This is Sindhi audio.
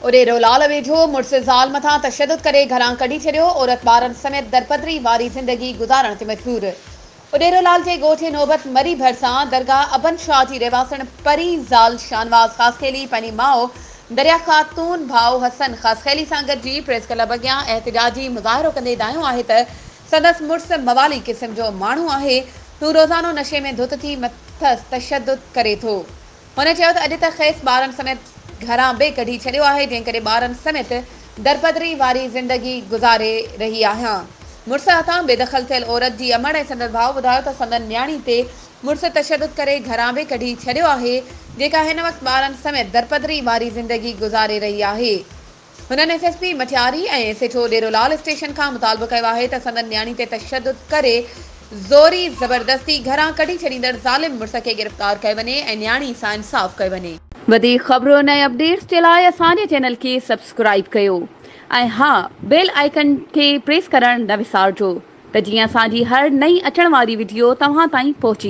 اڏيرو لال ويجهو مڙس زال مٿان تشدد ڪري گهران ڪڍي ڇڏيو، عورت ٻارن سميت درپدري واري زندگي گذارڻ تي مجبور. اڏيرو لال جي ڳوٺ نوبت مري ڀرسان درگاهه ابن شاهه جي رهواسڻ پري زال شاهنواز خاصخيلي پنهنجي ماء دريا خاتون ڀاء حسن خاصخيلي سان گڏجي پريس ڪلب اڳيان احتجاجي مظاهرو ڪندي دانهيو آهي ته سندس مڙس موالي قسم جو ماڻهو آهي هو روزانو نشي ۾ ڌت ٿي مٿس تشدد ڪري ٿو. هن چيو ته اڄ ته کيس ٻارن سميت گهران به ڪڍي ڇڏيو آهي جنهن ڪري ٻارن سميت درپدري واري زندگي گذاري رهي آهيان. مڙس هٿان بيدخل ٿيل عورت جي امڙ ۽ سندس ڀاء ٻڌايو ته سندن نياڻي تي مڙس تشدد ڪري گهران به ڪڍي ڇڏيو آهي جيڪا هن وقت ٻارن سميت درپدري واري زندگي گذاري رهي آهي. هنن S S P Matiari ۽ S H O Dero Lal station کان مطالبو ڪيو آهي ته سندن نياڻي تي تشدد ڪري زوري زبردستي گهران ڪڍي ڇڏيندڙ ظالم مڙس کي گرفتار ڪيو وڃي ۽ نياڻي سان انصاف ڪيو وڃي. وڌيڪ خبرن ۽ اپڊيٽس جي لاء اسان جي چينل کي سبسڪرائيب ڪيو ۽ ها بيل آئيڪن کي پريس ڪرڻ نه وسارجو ته جيئن اسان جي هر نئين اچڻ واري وڊيو توهان تائين پهچي.